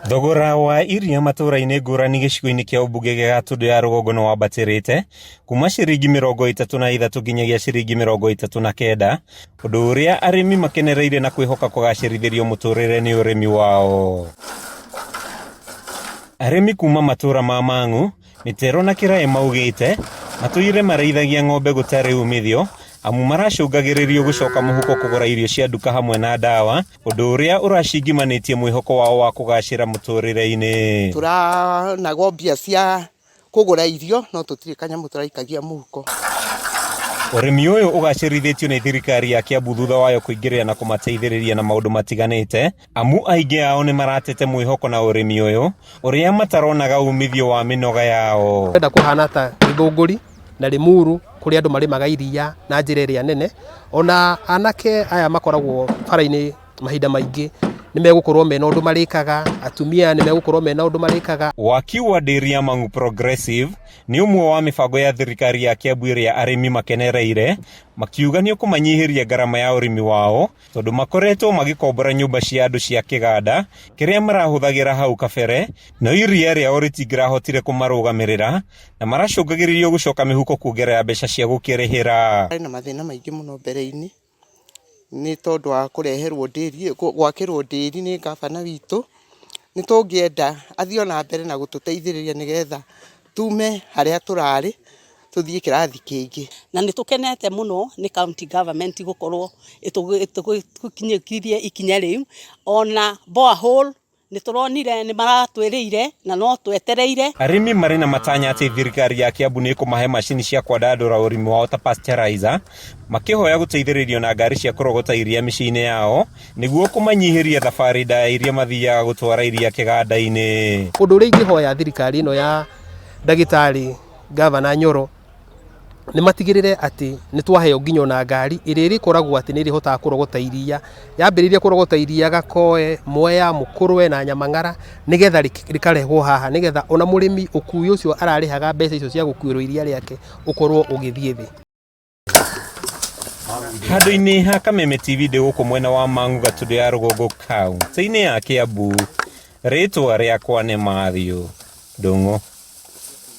Thogora wa iria matũra-inĩ ngũrani gĩcigo-inĩ kĩa ũmbunge gĩa Gatundu ya rũgongo nĩ wambatĩrĩte kuma ciringi 33 nginyagia ciringi 39, ũndũ ũrĩa arĩmi makenereire na kwĩhoka kũgacĩrithĩrio mũtũrĩre nĩ ũrĩmi wao. Arĩmi kuma matũra ma Mang'u, Mĩtero na Kĩraĩ maugĩte matũire marĩithagia ng'ombe gũtarĩ umithio amu maracũngagĩrĩrio gũcoka mũhuko kũgũra irio cia nduka hamwe na ndawa, ũndũ ũrĩa ũracingimanĩtie mwĩhoko wao wa kũgacĩra mũtũrĩre-inĩ. Tũranagwo mbia cia kũgũra irio no tũtirĩ kanyamũ tũraikagia mũhuko. Ũrĩmi ũyũ ũgacĩrithĩtio nĩ thirikari ya Kiambu thutha wayo kũingĩrĩra na kũmateithĩrĩria na maũndũ matiganĩte amu aingĩ ao nĩ maratete mwĩhoko na ũrĩmi ũyũ ũrĩa mataronaga umithio wa mĩnoga yao. Ndĩrenda kũhana ta Gĩthũngũri na Limuru kũrĩa andũ marĩmaga iria na njĩra ĩrĩa nene. Ona anake aya makoragwo bara-inĩ mahinda maingĩ nĩ megũkorwo mena ũndũ marĩkaga, atumia nĩ megũkorwo mena ũndũ marĩkaga. Waki wa ndĩri ya Mang'u Progressive nĩ ũmwe wa mĩbango ya thirikari ya Kiambu ĩrĩa arĩmi makenereire makiuga nĩ ũkũmanyihĩria ngarama ya ũrĩmi wao tondũ makoretwo magĩkombora nyũmba cia andũ cia kĩganda kĩrĩa marahũthagĩra hau kabere, no iria rĩao rĩtingĩrahotire kũmarũgamĩrĩra na maracũngagĩrĩrio gũcoka mĩhuko kuongerera mbeca cia gũkĩrĩhĩra. Harĩ na mathĩna maingĩ mũno mbere-inĩ, nĩ tondũ wa kũreherwo ndĩri, gwakĩrwo ndĩri nĩ ngabana witũ, nĩ tũngĩenda athiĩ ona mbere na gũtũteithĩrĩria nĩgetha tume harĩa tũrarĩ, tũthiĩ kĩrathi kĩngĩ. Na nĩ tũkenete mũno nĩ county government gũkorwo ĩtũkinyũkirie ikinya rĩu, ona borehole nĩ tũronire nĩ maratwĩrĩire na no twetereire. Arĩmi marĩ na matanya atĩ thirikari ya Kiambu nĩ ĩkũmahe macini cia kwandandũra ũrĩmi wao ta pasteurizer, makĩhoya gũteithĩrĩrio na ngari cia kũrogota iria mĩciĩ-inĩ yao nĩguo kũmanyihĩria thabarĩ ndaya iria mathiaga gũtwara iria kĩganda-inĩ. Ũndũ ũrĩa ingĩhoya thirikari ĩno ya ndagĩtarĩ Gavana Nyoro, nĩ matigĩrĩre atĩ nĩ twaheo nginya ona ngari ĩrĩa ĩrĩkoragwo atĩ nĩ ĩrĩhotaga kũrogota iria. Yambĩrĩria kũrogota iria Gakoe, Mwea, Mũkũrwe na Nyamang'ara nĩgetha rĩkarehwo haha nĩgetha ona mũrĩmi ũkui ũcio ararĩhaga mbeca icio cia gũkuĩrwo iria rĩake ũkorwo ũgĩthiĩ thĩ. Handũ-inĩ ha Kameme TV ndĩ gũkũ mwena wa Mang'u Gatundu ya Rũgongo kaunti-inĩ ya Kiambu, rĩtwa rĩakwa nĩ Matthew Ndung'u.